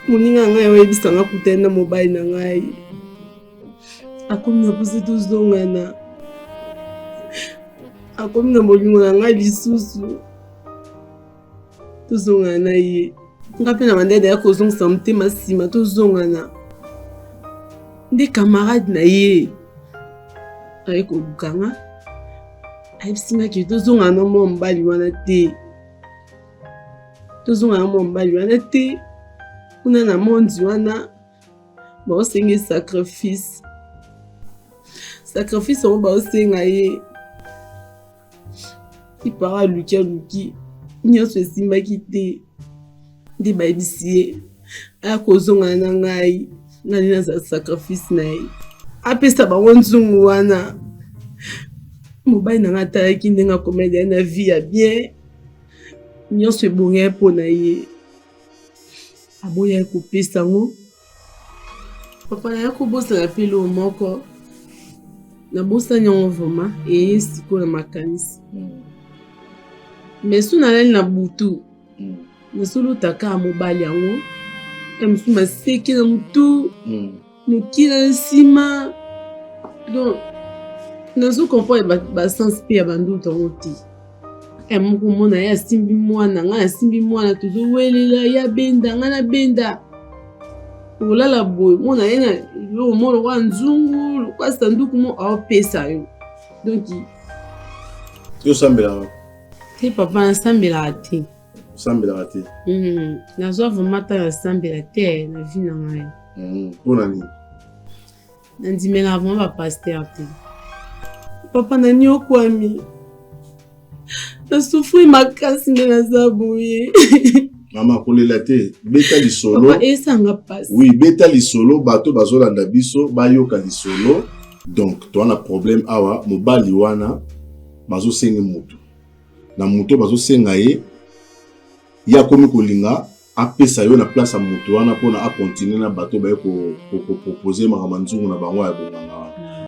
Moninga na ngai oyebisa nga kutani na mobali na ngai. Akomi na posa tozongana. Akomi na bolingo na ngai lisusu. Tozongana na ye. Nga mpe na bandai daya kozongisa motema nsima tozongana. Nde camarade na ye aye koluka nga ayebisi nga ke tozongana na mwa mobali wana te. Tozongana na mwa mobali wana te. Kuna na mondi wana baosenga ye sacrifice. Sacrifice yango baosenga ye ipara aluki aluki nyonso esimbaki te nde bayebisi ye aya kozongana na ngai ngai nde nazala sacrifice na ye apesa bango nzungu wana. Mobali na ngai atalaki ndenge akomeli ye na vie ya bien nyonso ebongaki mpo na ye aboyaki kopesa yango. Papa naya kobosana mpe eloko moko nabosani yango vraiment eye sikoyo na makanisi mais so nalali na butu nazolota kaka mobali yango ya mosusu maseke na motu mokila na nsima donc nazo comprendre basens mpe ya bandoto yango te. Ya moko mona ye asimbi mwana ngai nasimbi mwana tozowelela ye abenda ngai nabenda olala boye mona ye na eloko moko lokola nzungu lokola sanduku mo aopesa yo donc yo osambelaka te papa nasambelaka te. Osambelaka te? Nazwa vraiment ntango nasambela te na vie na ngai. Mpona nini? Nandimelaka vraiment ba pasteur te. Papa naniokwami na souffrir makasi nde naza boye. Mama kolela te, beta lisolo. Papa esanga pasi. Oui, beta lisolo bato bazolanda biso bayoka lisolo. Donc toza na problème awa, mobali wana bazosenga motu na moto bazosenga ye, ye akomi kolinga apesa yo na place ya motu wana mpona akontinue na bato baye kopropose makambo ya nzungu na bango ya bonganga wana.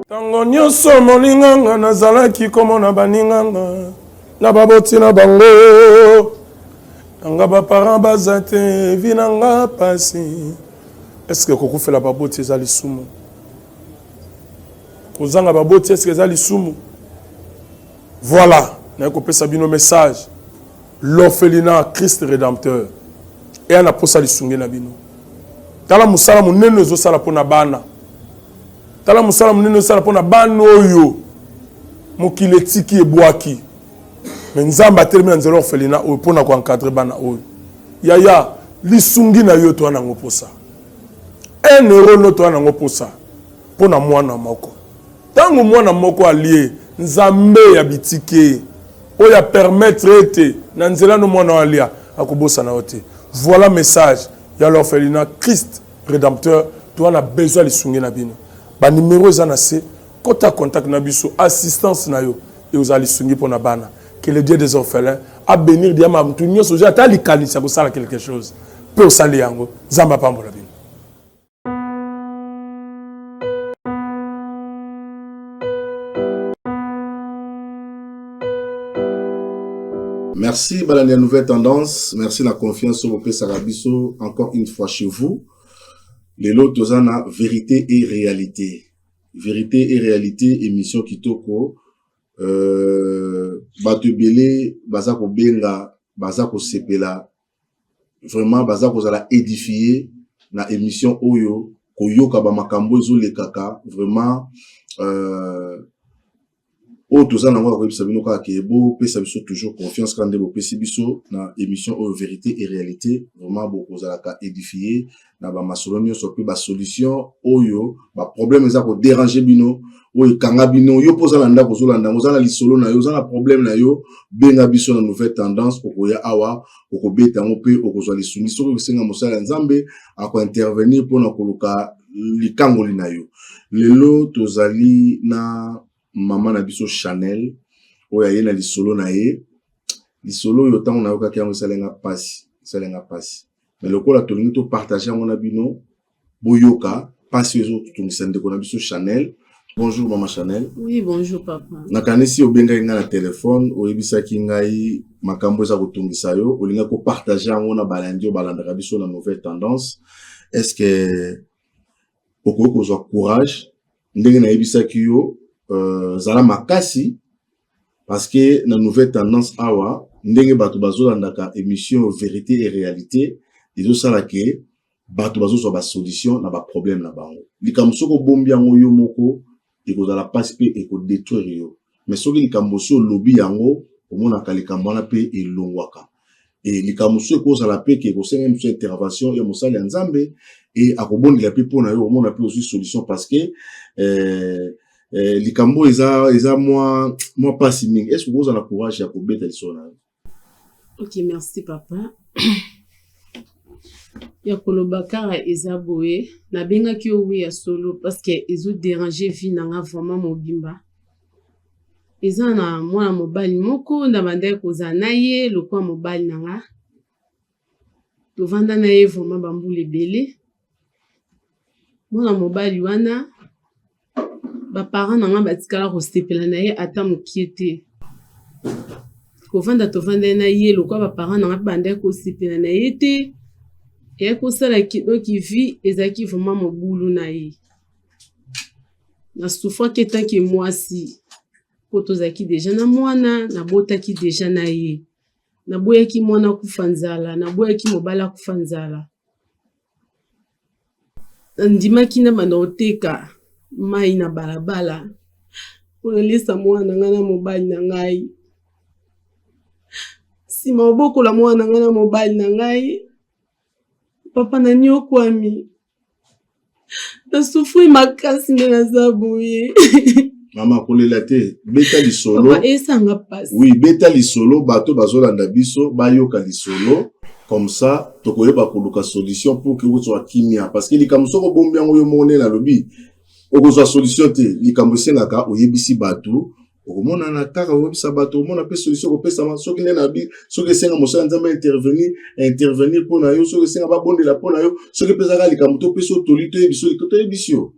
Ntango nyonso moninganga nazalaki komona baninganga na baboti na bango nanga baparent baza te vi na nga pasi. Eske kokufela baboti eza lisumu? Kozanga baboti eske eza lisumu? Voilà, naye kopesa bino message l'orphelinat Christ Redempteur eya na posa lisungi na bino. Tala mosala monene ezosala mpo na bana, tala mosala monene ezosala mpo na bana oyo mokili etiki ebwaki, me Nzambe atelemi na nzela orphelinat oyo mpo na koencadre bana oyo. Yaya, lisungi na yo toa nango posa, un euro no toa nango posa mpo na mwana moko. Tango mwana moko alie, Nzambe ya bitike oyo a permettre ete na nzela no mwana oyo alia, akobosana yo te. Voilà message ya l'orphelinat Christ Redempteur, toza na besoin ya lisungi na bino. Ba numero eza na se, kota contact na biso, assistance na yo ekozala lisungi pona bana. Que le Dieu des orphelins a benir diama mutu nionso ozwi ata likanisi ya kosala quelque chose pe osali yango. Nzambe apambola bino. Merci balandi ya Nouvelle Tendance, merci na confiance oyo bopesaka biso encore une fois chez vous. Lelo toza na verite et réalité. Verite et réalité émission kitoko. Euh, bato ebele baza kobenga, baza kosepela vraiment baza kozala edifie na emission oyo koyoka ba makambo ezolekaka vraiment euh, Oyo toza nango ya koyebisa bino kaka ke bopesa biso toujours confiance kaka nde bopesi biso na émission oyo Vérité et Réalité. Vraiment bokozalaka édifié na bamasolo nyonso mpe basolution oyo baproblème eza kodéranger bino, oyo ekanga bino. Yo mpo oza na ndako, ozolanda yango, oza na lisolo na yo, oza na problème na yo, benga biso na Nouvelle Tendance. Okoya awa, okobeta yango mpe okozwa lisungi. Soki okosenga mosala ya Nzambe, akointervenir mpona koluka likangoli na yo. Lelo tozali na mama na biso Chanel, oyo aye na lisolo na ye. Lisolo oyo, ntango nayokaki yango, esalenga mpasi, esalenga mpasi. Mais lokola tolingi topartage yango na bino, boyoka mpasi oyo ezotungisa ndeko na biso Chanel. Bonjour, mama Chanel. Oui, bonjour, papa. Nakanisi obengaki ngai na telefone, oyebisaki ngai makambo eza kotungisa yo, olingaki kopartage yango na balandi oyo balandaka biso na Nouvelle Tendance. Est ce que okoki kozwa courage ndenge nayebisaki yo? Zala makasi, parce que na Nouvelle Tendance awa, ndenge bato bazolandaka émission Vérité et Réalité, ezosala ke bato bazozwa basolution na baproblème na bango. Likambo soki obombi yango yo moko, ekozala mpasi mpe ekodétruire yo. Mais soki likambo osi olobi yango, omonaka likambo wana mpe elongwaka. E likambo mosusu ekozala mpe ke ekosenga mosusu intervention ya mosali ya Nzambe, e akobondela mpe mpo na yo, omona mpe ozwi solution. Parce que likambo eza mwa mpasi mingi. Est ce que okozala na courage ya kobeta lisolo na yo? Ok, merci, papa. Ya koloba kaka eza boye: nabengaki yo, oui, ya solo, parce que ezodéranger vie na nga vraiment mobimba. Eza na mwana mobali moko na bandaki kozala na ye lokola mobali na nga. Tovanda na ye vraiment bambula ebele. Mwana mobali wana, baparent na nga batikala kosepela na ye ata mokie te. Kovanda tovanda na ye lokola baparent na nga mpe bandaki kosepela na ye te, eyaki kosala donc vie ezalaki vraiment mobulu na ye. Nasouffraki etanke mwasi, mpo tozalaki déjà na mwana, nabotaki déjà na ye. Naboyaki mwana akufa nzala, naboyaki mobali akufa nzala. Nandimaki na banda koteka mai na balabala mpo nalesa mwana na ngai na mobali na ngai. Nsima obokola mwana na ngai na mobali na ngai, papa, naniokwami, nasouffrir makasi nde naza boye. Mama, kolela te, beta lisolo. Papa, esanga mpasi. Oui, beta lisolo, bato bazolanda biso bayoka lisolo. Comme ça tokoyeba koluka solution pour ke ozwa kimia, parce que likambo soki obombi yango yo moko, nde nalobi, okozwa solution te. Likambo esengaka oyebisi bato, okomonana kaka oyebisa bato, omona mpe solution kopesama. Soki nde nabi, soki esenga mosala Nzambe intervenir mpo na yo, soki esenga babondela mpo na yo, soki epesaka likambo topesi yo toli, toyebisi yo, toyebisi yo.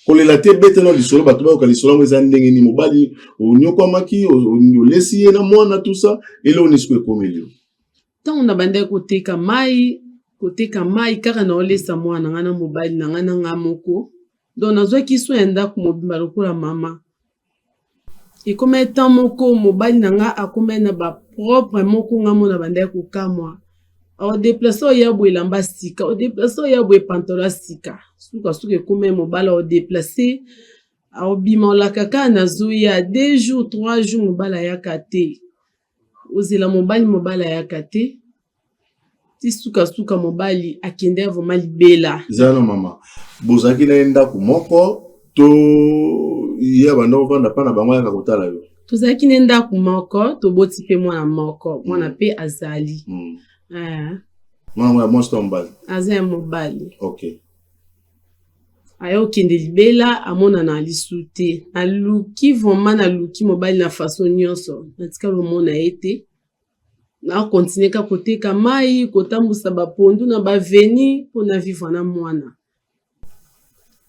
Kolela te, bete na lisolo, bato bayoka lisolo yango eza ndenge nini. Mobali onyokwamaki, olesi ye na mwana, tout ça, eloko nini siko ekomeli yo? Ntango na bandaki koteka mai, koteka mai kaka na olesa mwana ngai na mobali na ngai na ngai moko, donc nazwaki soin ya ndako mobimba lokola mama. Ekoma temps moko, mobali na nga akomai na bapropre moko, nga mona bandaki kokamwa. Aodéplacer, oya boye elamba sika, odéplacer, oya boye pantalon ya sika. Sukasuka ekomai mobali aodéplacer, aobima, olaka kaka nazoya 2 jours, 3 jours, mobali ayaka te. Ozela mobali, mobali ayaka te, ti sukasuka mobali akende vraiment libela. Eza na mama, bozalaki na ye ndako moko to ye abanda kovanda mpa na bango, ayaka kotala yo? Tozalaki na ndako moko, toboti mpe mwana moko, mwana mpe azali. Mwana ngo ya mwasi to ya mobali? Aza ya mobali. Aya okende libela, amonana lisu te. Naluki vraiment, naluki mobali na façon nyonso, natikali omona ye te. Nakontinue kaka koteka mai, kotambusa bapondu na baveni mpona vivre na mwana,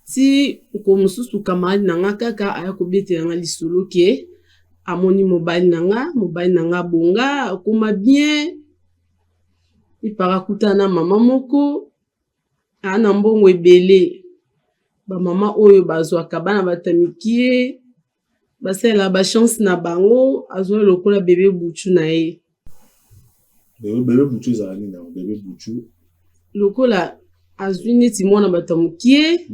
ti mokolo mosusu camarade na nga kaka aya kobetela nga lisolo ke amoni mobali na nga, mobali na nga abonga, akoma bien, epara akutana na mama moko aa na mbongo ebele. Bamama oyo bazwaka bana bato ya mikie, basalela bachance na bango, azwa lokola bebe butu na ye. Bebe butu ezala nini yango, bebe butu? Lokola Azwi neti mwana bato ya mokie,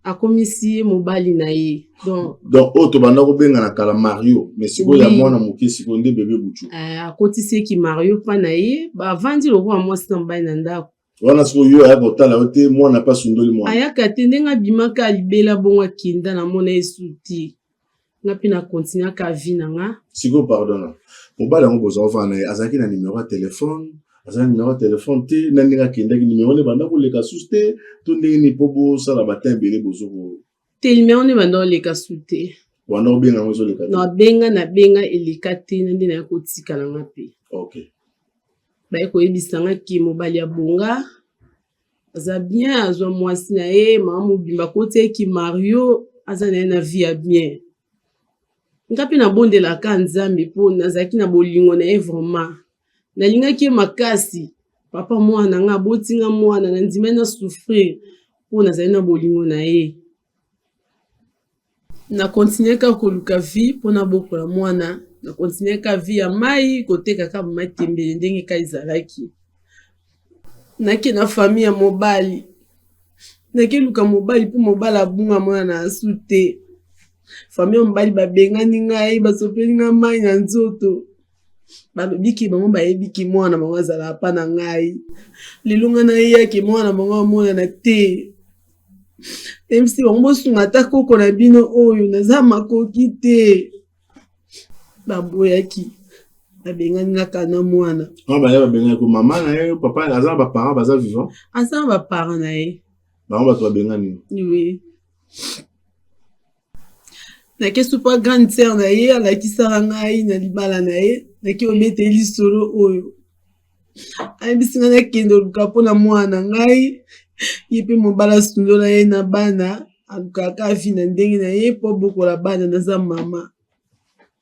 akomisi ye mobali na ye. Donc Donc oyo tobanda kobenga na kala Mario, mais sikoyo ya mwana moke sikoyo nde bebe Buchu. Akotisi ye ki Mario mpa na ye, bavandi lokola mwasi na mobali na ndako. Wana sikoyo yo ayaka kotala yo te, mwana mpe asundoli mwana. Ayaka te, ndenge abimaka libela bongo akenda, namona ye su te. Nga mpe na continuaka vie na nga. Sikoyo pardon, mobali yango boza ovanda na ye, azalaki na numero ya telefone? Aza na numero ya telefone te? Na ndenge akendaki, numero nde banda koleka susu te to ndenge nini mpo bosala batin ebele bozo ko? Te, numero nde banda koleka su te. Banda kobenga yango, ezoleka te? Nabenga, nabenga, eleka te. Na nde naya kotika na nga mpe. Baye koyebisa nga ke mobali ya bonga aza bien, azwa mwasi na ye, mama mobimba, akoti Mario, aza na ye na vie ya bien. Nga mpe nabondelaka Nzambe mpo nazalaki na bolingo na ye, vraiment nalingaki ye makasi. Papa mwana nga, abotinga mwana, nandimai na souffrir mpo nazali na bolingo na ye. Na continue kaka koluka vie mpona bokola mwana, na continue kaka vie ya mai, koteka kaka matembele ndenge ka ezalaki. Nake na famille ya mobali, nakeluka mobali mpo mobali abunga mwana na asu te. Famille ya mobali babengani ngai, basopeli ngai mai na nzoto, balobiki bango bayebiki mwana bango azalaka mpa na ngai. Lelo ngai nayeyaki, mwana bango amonana te. Nayebisi bango: "Bosunga ata koko na bino oyo, naza makoki te." Baboyaki, babengani nga kaka na mwana. Wana baya babengani ko mama na ye, papa aza na baparent baza vivant? Aza na baparent na ye. Bango bato babengani? Oui. Nake supa grande sœur na ye, alakisaka ngai na libala na ye. Nake obeteli lisolo oyo, ayebisi ngai nakende oluka mpona mwana na ngai. Ye mpe mobali asundola ye na bana, alukaka vie na ndenge na ye mpo abokola bana. Naza mama,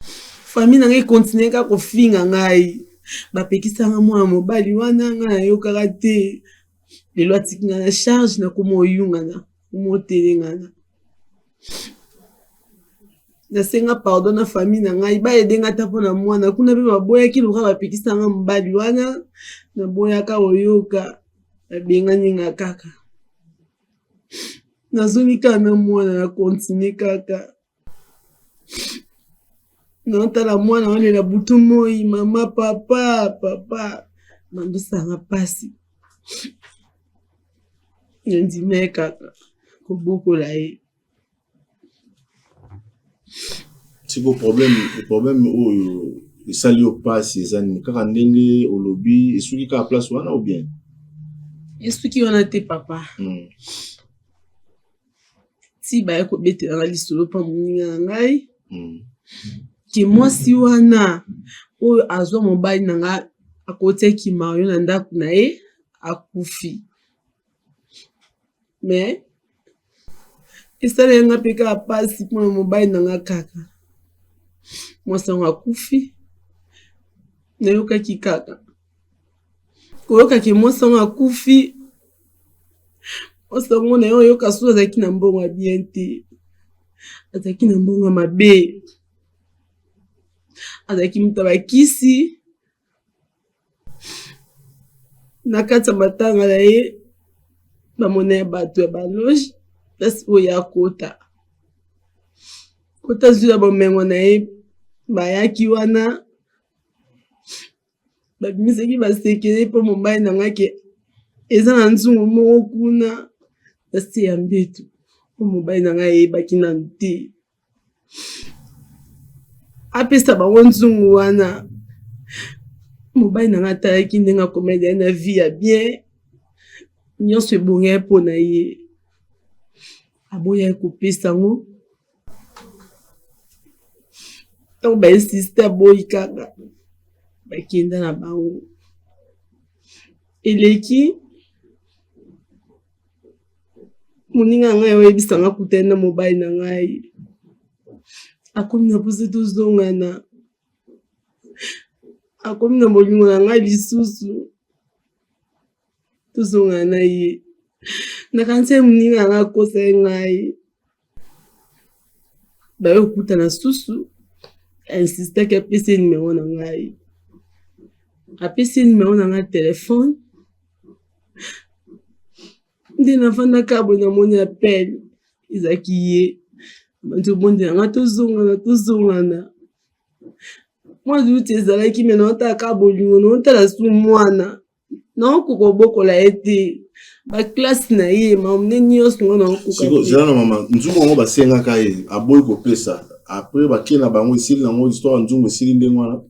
famille na ngai continue kaka kofinga ngai, bapekisanga mwana mobali wana, ngai nayokaka te. Lelo atiki ngai na charge, nakoma oyungana, koma otelengana. Nasenga pardon na famille na ngai, baaider nga ata mpona mwana. Kuna mpe baboyaki, loka bapekisanga mobali wana, naboyaka oyoka, babengani nga kaka. Nazongi kaka na mwana, na continue kaka naotala mwana olela butu moi, mama, papa, papa. Bandosanga mpasi, nandima ye kaka kobokola ye. Siko problème oyo esali yo mpasi eza nini? Kaka ndenge olobi, esuki kaka place wana ou bien? Esuki wana te, papa. Ti baye kobetelanga lisolo mpa moninga na ngai ke mwasi wana oyo azwa mobali na nga, akotiaki Mario na ndako na ye, akufi. Mais esaleli nga mpe kaka mpasi mpona mobali na nga. Kaka mwasi yango akufi, nayokaki kaka koyokaki mwasi yango akufi. Mwasi yango na ye oyoka so azalaki na mbongo ya bien te, azalaki na mbongo ya mabe, azalaki moto ya bakisi. Na kati ya matanga na ye, bamona ya bato ya baloge, place oyo akota kota zwi ya bomengo na ye, bayaki wana, babimisaki basekele mpo mobali na ngai ke eza na nzungu moko kuna na se ya mbeto, mpo mobali na ngai ayebaki nanu te. Apesa bango nzungu wana. Mobali na ngai atalaki ndenge akomeli na vie ya bien, nyonso ebongaki mpo na ye, aboyaki kopesa yango. Ntango bainsiste, aboyi kaka, bakenda na bango. Eleki, moninga na ngai oyebisanga kutani na mobali na ngai, akomi na mposa tozongana, akomi na bolingo na ngai lisusu, tozongana na ye. Nakanisi ye moninga na ngai akosa ye ngai. Baye kokutana susu, ainsistaki, apesi ye numero na ngai, apesi ye numero na ngai telefone. Nde nafandaka boye, namoni appel, ezalaki ye. Abandi obondela nga tozongana, tozongana. Mwa doute ezalaki, me naotala kaka bolingo, naotala su mwana, naokoka kobokola ye te, baklasse na ye, mamne nyonso nga naokoka te. Zela na mama, nzungu yango basengaka ye, aboyi kopesa. Après bakei na bango, esili nango histoire ya nzungu, esili ndenge wana.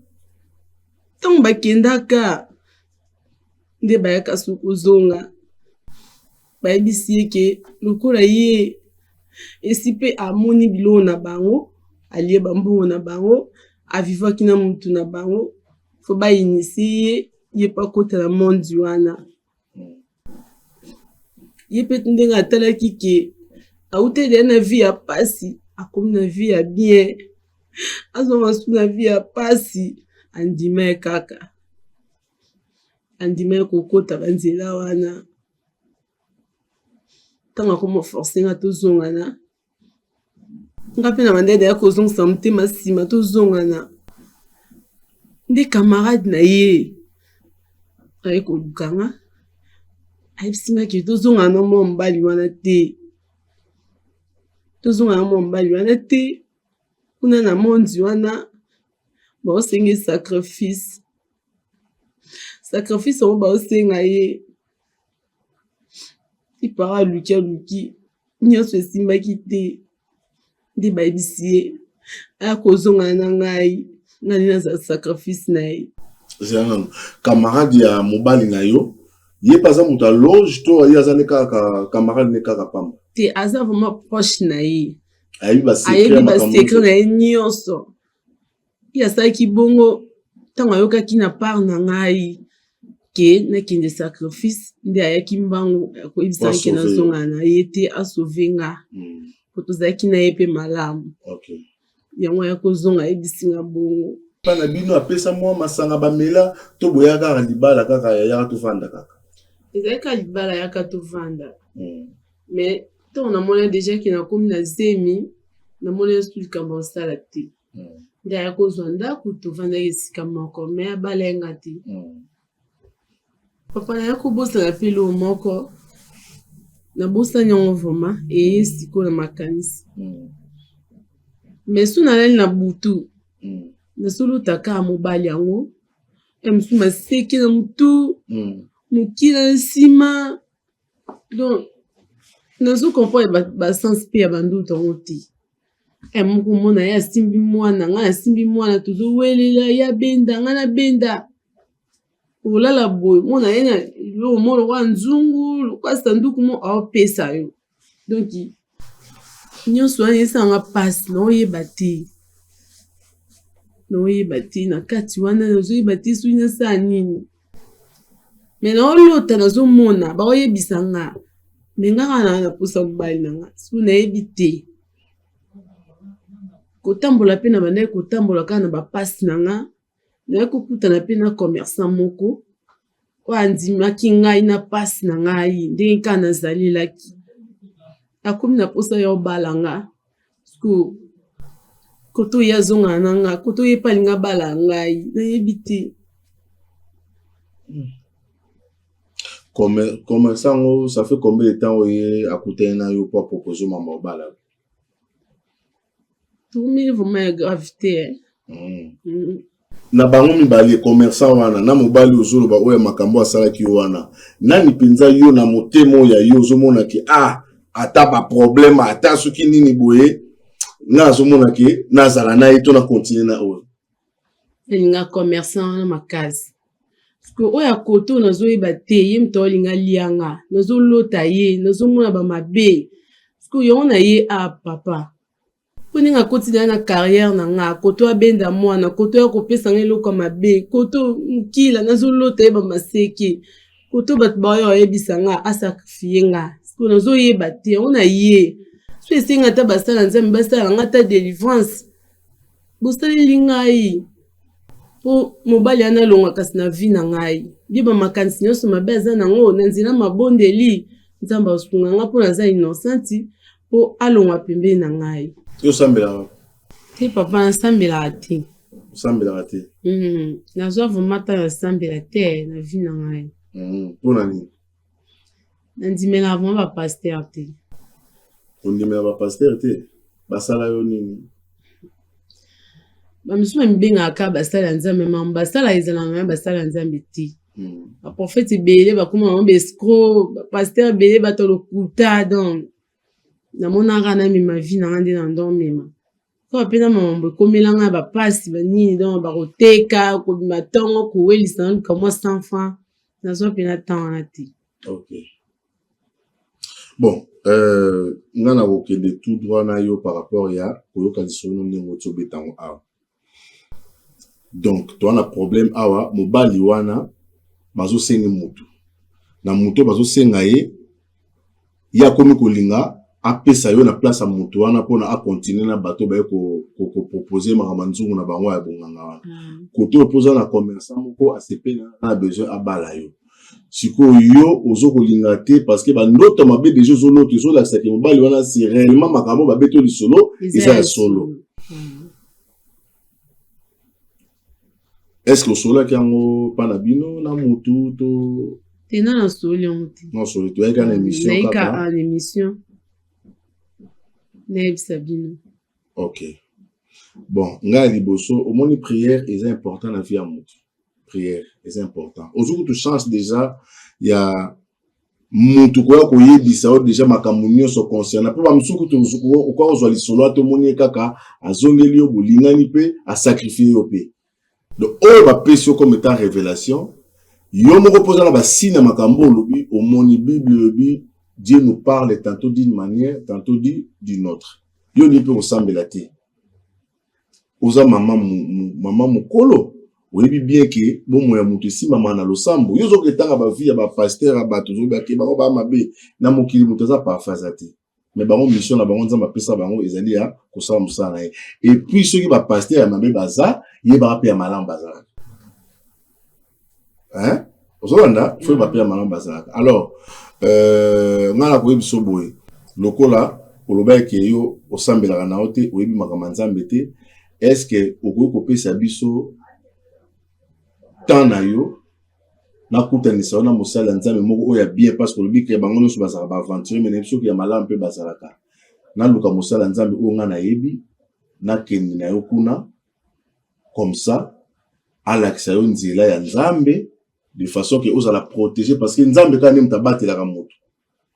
Ntango bakendaka nde bayaka su kozonga, bayebisi ye ke lokola ye esi mpe amoni biloko na bango, alie bambongo na bango, avivaki na mutu na bango, fo bainisi ye, ye mpe akota na monde wana. Ye mpe ndenge atalaki ke auteli ye na vie ya pasi, akomi na vie ya bien, azonga su na vie ya pasi, andima ye kaka, andima ye kokota banzela wana. Ntango akoma force nga tozongana, nga mpe na bandede ya kozongisa motema nsima, tozongana. Nde camarade na ye aye koluka nga, ayebisi nga ke tozongana na mwa mobali wana te, tozongana na mwa mobali wana te. Kuna na mondi wana baosenga sacrifice, sacrifice yango baosenga ye ipara, aluki, aluki nyonso esimbaki te. Nde bayebisi ye aya kozongana na ngai, ngai nde nazala sacrifice na ye. Zela nano, camarade ya mobali na yo, ye mpe aza moto ya loge to ye aza nde kaka camarade nde kaka pamba? Te, aza vraiment proche na ye. Ayebi basecret. Ayebi basecret na ye nyonso. Ye asalaki bongo ntango ayokaki na part na ngai ke nakende sacrifice, nde ayaki mbangu koyebisaka ke nazongana na ye te, asauve nga, po tozalaki na ye mpe malamu. Yango aya kozonga, ayebisi nga bongo. Mpa na bino apesa mwa masanga bamela to boya kaka libala kaka yayaka tovanda kaka? Ezalaki kaka libala yaka tovanda. Mais ntango namoni déjà ke nakomi na zemi, namoni su likambo kosala te. Nde aya kozwa ndako, tovandaki esika moko, me abala ye nga te. Papa, naya kobosana mpe eloko moko, nabosani yango vraiment, eye sikoyo na makanisi. Mais so nalali na butu, nazolota kaka mobali yango ya mosusu, maseke na motu, mokila na nsima. Donc nazo comprendre basens mpe ya bandoto yango te. E moko mona ye asimbi mwana, ngai asimbi mwana, tozowelela, ye abenda, ngai nabenda. Olala boye, mona ye na eloko moko lokola nzungu, lokola sanduku mo aopesa yo. Donc nyonso wana esalanga mpasi, naoyeba te, naoyeba te na kati wana, nazoyeba te soki nasala nini. Me naolota, nazomona baoyebisa nga, me nga kaka na posa mobali na nga, soki nayebi te kotambola mpe na bandaki kotambola kaka na bapasi na nga. Naye kokutana mpe na commerçant moko oyo andimaki ngai na pasi na ngai ndenge kaka nazalelaki. Akomi na posa ya obala nga. Siko koto ye azongana na nga, koto ye mpe alingi abala ngai, nayebi te. Commerçant yango, ça fait combien de temps oye akutani na yo po apropose mama obala? Tokomeli vraiment ya grave te. Na bango mibale, commerçant wana na mobali ozoloba oyo ya makambo asalaki yo wana, nani mpenza yo na motema oyo ya yo ozomona ke ah, ata baproblème, ata soki nini boye, nga azomona ke nazala na ye to na continue na oyo? Nalinga commerçant wana makasi, parce que oyo ya kote oyo nazoyeba te, ye moto aolinga lianga, nazolota ye, nazomona bamabe. Parce que yango na ye a papa, mpo ndenge akoti na ye na carrière na nga, koto abenda mwana, koto ya kopesa nga eloko ya mabe, koto mokila, nazolota ye bamaseke, koto bato baoyo bayebisa nga asacrifie nga. Siko nazoyeba te, yango na ye so esenga ata basala Nzambe basala nga ata délivrance, bosaleli ngai mpo mobali wana alongwa kasi na vie na ngai bie bamakanisi nyonso mabe aza nango na nzela mabondeli. Nzambe asunga nga mpo naza innocente, mpo alongwa pembeni na ngai. Yo osambelaka? Te papa, nasambelaka te. Osambelaka te? Nazwa vraiment ntango nasambela te na vie na ngai. Mpona nini? Nandimela vraiment ba pasteur te. Ondimela ba pasteur te? Basala yo nini? Ba misusu bamibengaka kaka basali ya Nzambe, makambo basala ezalaka na basali ya Nzambe te. Ba prophète ebele bakoma bango ba escroc, ba pasteur ebele bato ya lokuta donc namonaka namema vie na nga nde na ndo mema. Kaka pe na mambo ekomela nga ba pasi ba nini donc bakoteka kobima tongo kowelisa naluka mwa 100 francs nazwa pena temps wana te. Ok. Bon, nga nakokende tout droit na yo par rapport ya koyoka lisolo ndenge oti obeta yango awa. Donc, toza na problème awa, mobali wana bazosengi mutu. Na mutu oyo bazosenga ye, ye akomi kolinga apesa yo na place ya mutu wana mpona akontinue na bato baye kopropose makambo ya nzungu na bango ya bonganga wana. Kote oyo mpo oza na commerçant moko asepeli na besoin abala yo. Sikoyo yo ozo kolinga te parce que ba ndoto mabe deja ozolota ezolakisa ke mobali wana si réellement makambo babeti yo lisolo eza ya solo. Est-ce que osololaki yango pa na bino na mutu to? Te, nga nasololi yango te. Non, osoli te, oyaki na émission kaka. Nayika na émission nayebisa bino. Ok. Bon, ngai ya liboso omoni prière eza important na vie ya mutu. Prière eza important. Ozwi kutu chance déjà ya mutu koya koyebisa yo déjà makambo nyonso concernant mpo bamosusu kutu okoka kozwa lisolo ata omoni ye kaka azongeli yo bolingani mpe asacrifie yo mpe. Donc oyo bapesi yo comme étant révélation, yo moko mpo oza na basine ya makambo olobi, omoni Bible elobi Dieu nous parle tantôt d'une manière, tantôt d'une autre. Yo olingi mpe kosambela te. Oza mama mama mokolo, oyebi bien ke bomoi ya moto esimbamaka na losambo. Yo ozoki etanga ba vie ya ba pasteur ya bato, ozoki ke bango ba mabe na mokili, moto aza parfait aza te. Mais bango mission na bango Nzambe apesa bango ezali ya kosala mosala na ye. Et puis soki ba pasteur ya mabe baza, yebaka pe ya malamu bazalaka. Hein? Ozolanda? Faut ba pe ya malamu bazalaka. Alors, nga na koyebi so boye, lokola olobaki ke yo osambelaka na yo te, oyebi makambo ya Nzambe te, est-ce que okoki kopesa biso temps na yo nakutanisa yo na mosali ya Nzambe moko oyo ya bien, parce que olobi ke bango nyonso bazalaka ba aventurier, mais nayebi soki ya malamu mpe bazalaka. Naluka mosali ya Nzambe oyo nga nayebi, nakende na yo kuna, comme ça alakisa yo nzela ya Nzambe de façon que ozala protégé, parce que Nzambe kaka nde moto abatelaka moto.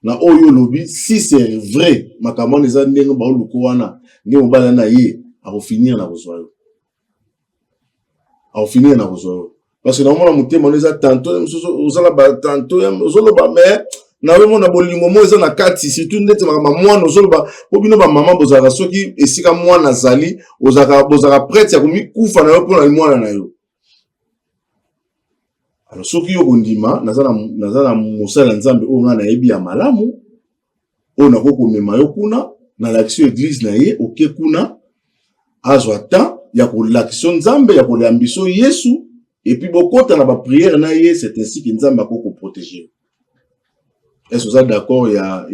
Na oyo olobi, si c'est vrai makambo wana eza ndenge baoluko wana, nde mobali na ye akofinir na kozwa yo, akofinir na kozwa yo, parce que naomona motema wana eza tantôt mosusu ozala ba tantôt ozoloba, mais naomona bolingo moko eza na kati, surtout ndeti makambo ya mwana ozoloba, po bino ba mama bozalaka soki esika mwana azali, bozalaka prête ya komikufa na yo mpona mwana na yo. Alors soki yo kondima, naza na mosala ya Nzambe oyo ngai nayebi ya malamu, oyo nakoki komema yo kuna, nalakisi yo église na ye, oke kuna, azwa temps ya kolakisa yo Nzambe, ya koyambisa yo Yesu, et puis bokota na ba prière na ye, c'est ainsi que Nzambe akoki koprotéger yo. Est-ce que oza d'accord ya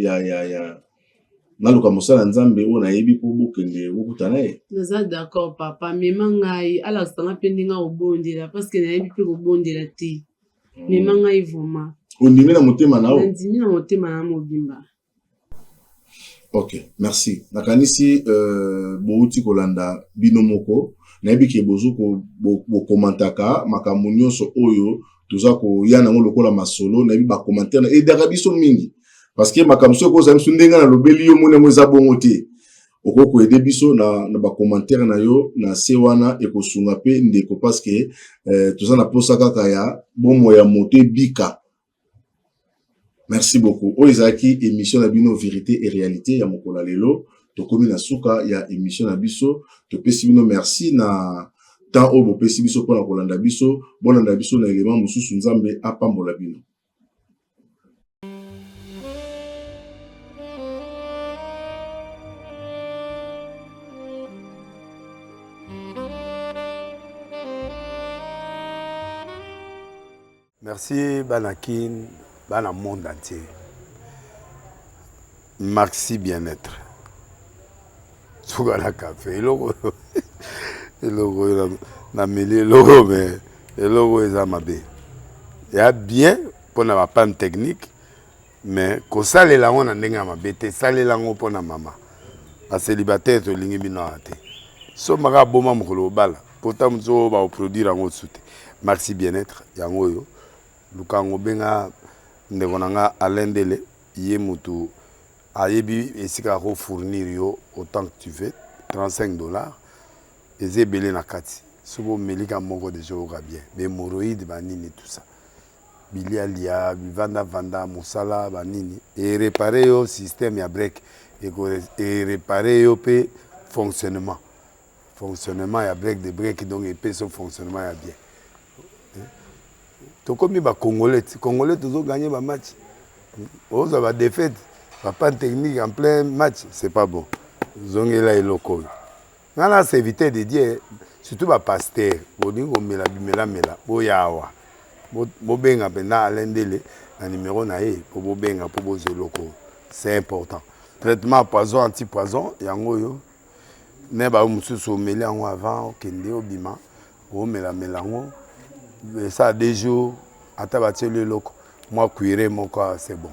naluka mosala ya Nzambe oyo nayebi mpo bokende bokuta na ye? Naza d'accord papa, mema ngai, alakisa nga mpe ndenge akobondela, parce que nayebi mpe kobondela te. Mema ngai vraiment. Ondimi na motema na yo? Nandimi na motema na mobimba. Ok, merci. Nakanisi bouti kolanda bino moko, nayebi ke bozo bokomantaka makambo nyonso oyo toza koya nango lokola masolo, nayebi ba commentaire na edaka biso mingi, parce que makambo soki okozala biso ndenge nalobeli yo moni yango eza bongo te, okoki koyede biso na ba commentaire na yo na se wana, ekosunga pe ndeko, parce que toza na posa kaka ya bomoi ya moto ebika. Merci beaucoup. Oyo ezalaki émission na bino Vérité et Réalité ya mokolo ya lelo. Tokomi na suka ya émission na biso. Topesi bino merci na temps oyo bopesi biso mpona kolanda biso. Bolanda biso na élément mosusu. Nzambe apambola bino. Merci bana Kin, bana monde entier. Maxi bien-être. Suka na café eloko eloko oyo nameli eloko mais eloko eza mabe. Ya bien mpona ba panne technique. Mais kosalela yango na ndenge ya mabe te, salela yango mpo na mama. Ba celibataire tolingi bino awa te. Somba kaka boma mokolo obala po ta mosusu oyo bako produire yango lisusu te. Maxi bien-etre yango oyo luka yango benga ndeko na nga Alain Ndele ye mutu ayebi esika ako fournir yo autant que tu veux 35 dollars eza ebele na kati soki omeli ka moko dejà oyoka bien ba hemorroïdes ba nini tout ça. Bilia lia, bivanda vanda, musala ba nini e reparer yo système ya break eko e reparer yo pe fonctionnement fonctionnement ya break de break donc epesi yo fonctionnement ya bien. Tokomi ba congolais ti congolais tozo gagner ba match ozwa ba défaite ba panne technique en plein match c'est pas bon. Zongela eloko oyo. Nga na serviteur de Dieu surtout ba pasteur bolingi komela bimela mela boya awa bobenga mpenza Alain Ndele na numero na ye po bobenga po bozwa eloko oyo c'est important. Traitement poison anti poison yango oyo ne ba mosusu omeli yango avant okende obima omela mela yango esala deux jours ata batieli eloko mwa cuire moko c'est bon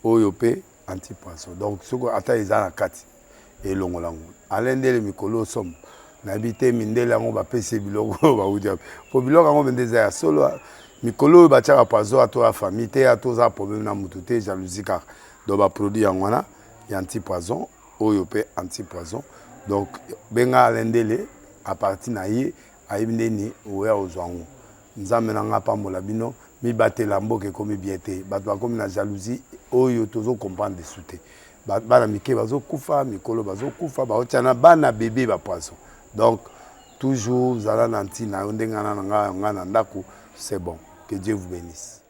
oyo pe anti poison donc soki ata eza na kati elongola yango. Alain Ndele mikolo oyo somo nayebi te mindele yango bapesi ye biloko oyo bawuti wapi po biloko yango mpenza eza ya solo mikolo oyo batiaka poison ata oya famille te ata oza problème na mutu te jalousie kaka donc ba produit yango wana ya anti poison oyo pe anti poison donc benga Alain Ndele à partir na ye ayebi ndeni oya ozwa yango Nzambe na nga apambola bino mibatela mboka ekomi bien te bato bakomi na jalousie oyo tozo comprendre lisusu te bana mike bazokufa mikolo bazokufa baotia na bana bebe ba poison donc toujours zala na ntina yo ndenge na nga na ndako c'est bon que Dieu vous bénisse.